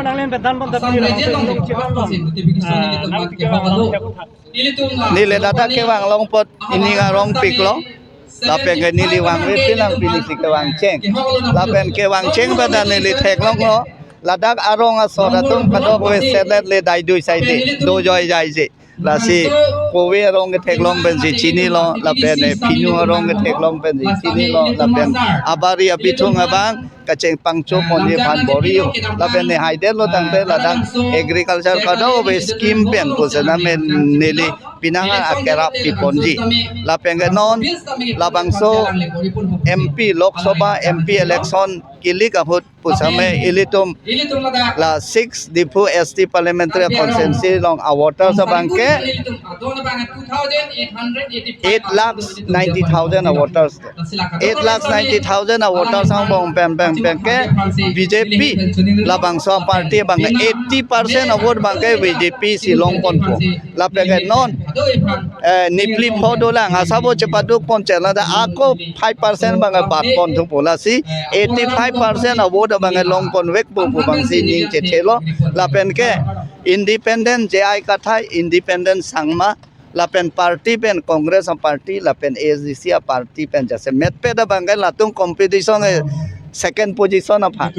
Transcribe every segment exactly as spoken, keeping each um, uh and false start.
Tanglen bedan pon tapi Assam Rajya along tong ke pasti notification ah, itu nang mat ke tiga hok alo. Ilitum la neli ladak kevang long apot ining arong piklo. Lapen ke neli vangve pinang pini si kevangcheng. Lapen kevangcheng pada neli theklonglo. Ladak arong asor atum kadokave selet le daidui saide, dojoi jaije. Lasi kove arong ketheklong pensi chinilo, lapen eh, Pinu arong ketheklong pensi chinilo, lapen abari abithung abang kacheng pangcho ponji aphan bor-i-o, lapen ne haidetlo tangte ladak agriculture kadokave scheme pen pusitame neli pinang akerap piponji. Lapen ke non labangso M P, Lok Sabha M P election kelik ahut pusitame ilitum la six Diphu S T parliamentary constituency along a voters abang ke eight lakhs ninety thousand a voters. Eight lakhs ninety thousand a voters angbong pen pen pen ke B J P labangso party abang ke eighty percent a vote abang ke B J P si longponpo. Lapen ke non eh, nepli pho dolang, asabo chepaduk pon chela da ako five percent abang ke bat pon thupo, lasi eighty five percent a vote abang ke longponvekpo pu abang si ning chethelo. Lapen ke independent J I Kathar, independent Sangma, lapen party pen Congress a party, lapen A S D C a party pen jasemetpet abang ke latum competition eh, second position aphan,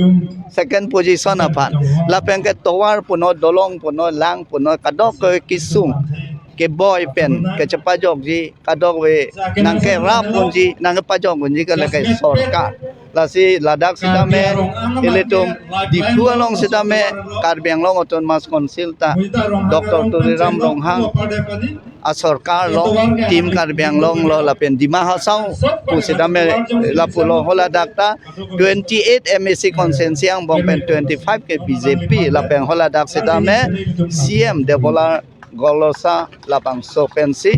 second position aphan. Lapen ke tovar punon, dolong punon, lang punon, kadokave kesung keboi pen kechepajokji, kadokave nangkerap unji, nangkepajok unji ke lake sorkar. Lasi ladak sitame ilitum Diphu along sitame Karbi Anglong Autonomous Council ta Doctor Tuliram Ronghang a sorkar lo, Team Karbi Anglong lo, lapen Dima Hasao pusitame lapulo, haladak ta twenty-eight M A C constituency angbong pen twenty-five ke B J P, lapen haladak sitame C M Debolal Gorlosa labangso pensi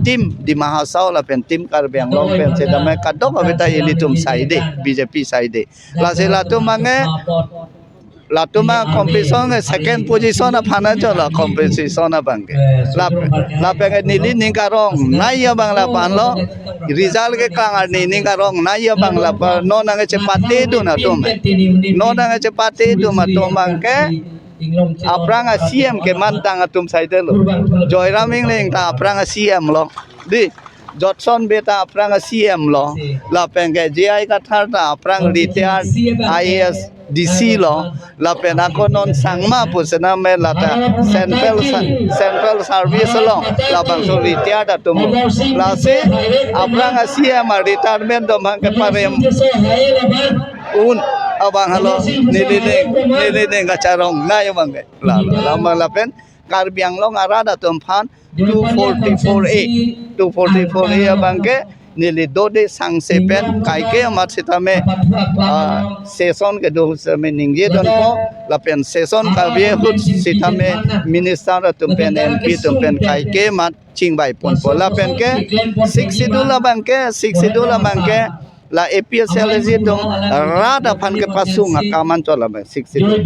Team Dima Hasao lapen Team Karbi Anglong pen sitame kadokave ta ilitum saide, B J P saide. Lasi latum abang ke, latum abang competition ke second position aphan ajo la competition abang ke. Lap-, lapen ke neli ning karong nai abang lapu-an lo. Result keklang arni ning karong nai abang lapu-an, non nangkechepatedun atum. Non nangkechepatedun atum abang ke aphrang a C M kemantang atum saidelo. Joyram Engleng ta aphrang a C M lo. Di, Jotson Bey ta aphrang a C M lo. Lapen ke J I Kathar ta aphrang retired I A S D C lo. Lapen ako non Sangma pusitame lata central sa-, central service lo. Labangso retired atum lo. Lasi aphrang a C M a retirement atum abang ke parem un abang halo neli ning, neli ning kacharong nai abang ke. La, la, la, lapen Karbi Anglong arat atum aphan two forty-four A, two forty-four A abang ke neli dode sangse pen kaike amat sitame, ah, session kedo sitame ningjedunpo, lapen session kave ahut sitame minister atum pen M P atum pen kaike amat chingvaiponpo. Lapen ke Sixth Schedule abang ke, Sixth Schedule abang ke la A P H L C atum rat aphan kepasung akam anchot abang Sixth Schedule.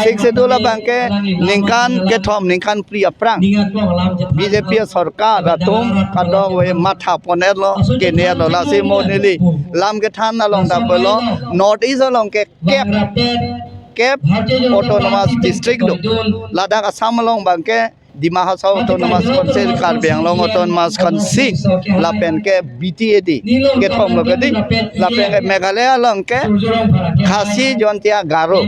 Sixth Schedule abang ke ningkan kethom ningkan phli aphrang B J P sorkar atum kadokave matha pon-etlo, kene-etlo, lasi mo neli lam kethan along ta pulo, North East along ke kep, kep autonomous district do. Ladak Assam along abang ke Dima Hasao Autonomous Council, Karbi Anglong Autonomous Council, lapen ke B T A D kethom lo kedi, lapen ke Meghalaya along ke Khasi, Jaintia, Garo,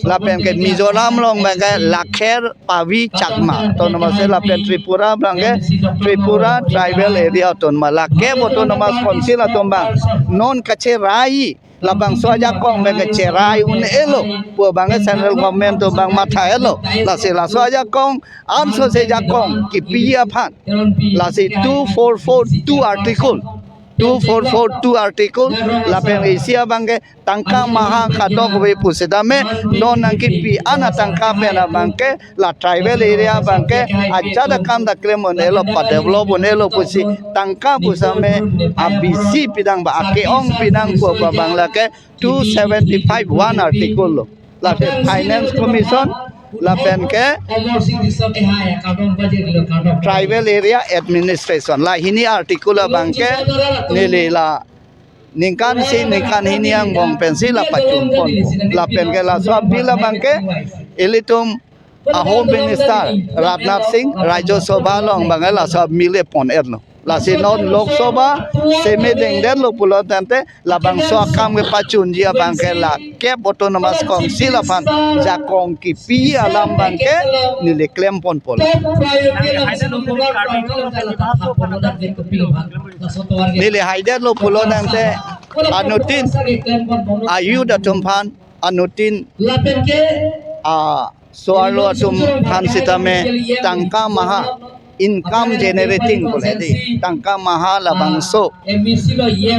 lapen ke Mizoram along abang ke Lakher, Pavi, Chakma Autonomous, lapen Tripura abang ke Tripura Tribal Area Autonomous, lake Autonomous Council atum abang non kacherai, labangso ajakong abang ke cherai un-elo pu abang ke central government atum abang matha-etlo. Lasi laso ajakong, ansose ajakong kipi aphan, lasi two four four two article, two four four two article, lapen isi abang ke tangka maha kadokave pusitame non nangkipi an atangka pen abang ke la tribal area abang ke ajat akam ta klem un-elo, padevelop un-elo pusi tangka pusitame a B C pinang ba ake-ong pinang pu abang lake two seventy-five one article lo. Lapen Finance Commission, lapen ke Tribal Area Administration, la hini article abang ke neli la ningkan isi ningkan hini angbong pensi la pachun ponpo. Lapen ke laso a-bill abang ke ilitum a-Home Minister Rajnath Singh Rajya Sabha along abang ke laso a-bill le pon-etlo. Lasi non Lok Sabha semi dengdetlo pulo tangte labangso akam kepachunji abang ke la kep Autonomous Council aphan jakong kipi alam abang ke neli klem ponpo. Neli haidetlo pulo tangte anuttin a-youth atum aphan, anuttin a-so-arlo atum aphan sitame tangka maha income generating pule dei, tangka maha labangso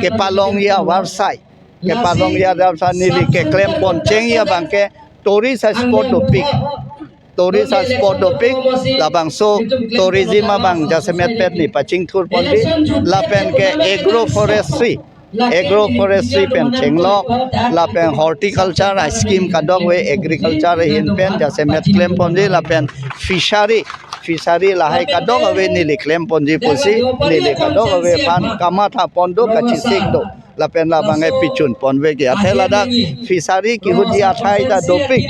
kepalongji avarsai, kepalongji avarsai neli keklem ponchengji abang ke tourist a-spot dopik. Tourist a-spot dopik, labangso tourism abang jasemet pet neli pachingthur ponji, lapen ke agroforestry, agroforestry pen chenglok, lapen horticulture a-scheme kadokave agriculture ahin pen jasemet klem ponji, lapen fishery, fishery lahai kadokave neli klem ponji pusi neli kadokave aphan kamatha pon do, kachesik do. Lapen labang ke pichun ponve ke athe ladak fishery kehutji athai ta dopik.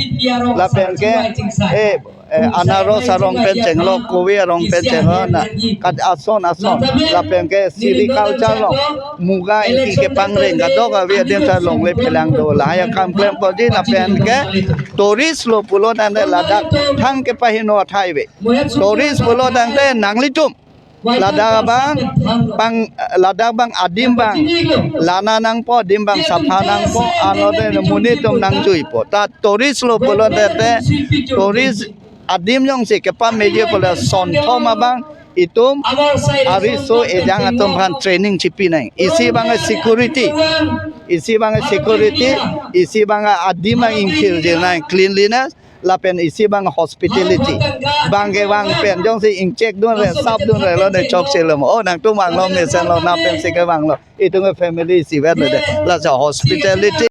Lapen ke eh, eh, anaros arong pen chenglok, kovi arong pen chenglok, na kat ason ason. Lapen ke sericulture along muga ingki kepangreng kadokave adim ta longle phelang do. Lahai akam klem ponji. Lapen ke tourist lo pulo tangte ladak thang kepahingno athai ave. Tourist pulo tangte nanglitum ladak abang, bang, ladak abang adim abang lana nangpo, adim abang sapha nangpo, anode monit atum nangjuipo. Ta tourist lo pulo tangte tourist adim jongsi kepameji pule sonthom abang itum ariso ejang atum aphan training chipi nang. Isi abang security, isi abang security, isi abang adim abang ingthirji nang, cleanliness, lapen isi abang hospitality. Bang kevang pen jongsi ingchek dunre, sap dunre lo ne chokche lo mo. Oh, nangtum vanglo, mesenlo, nap pensi kevanglo. Itum ke family isivet lo dei. Laso hospitality.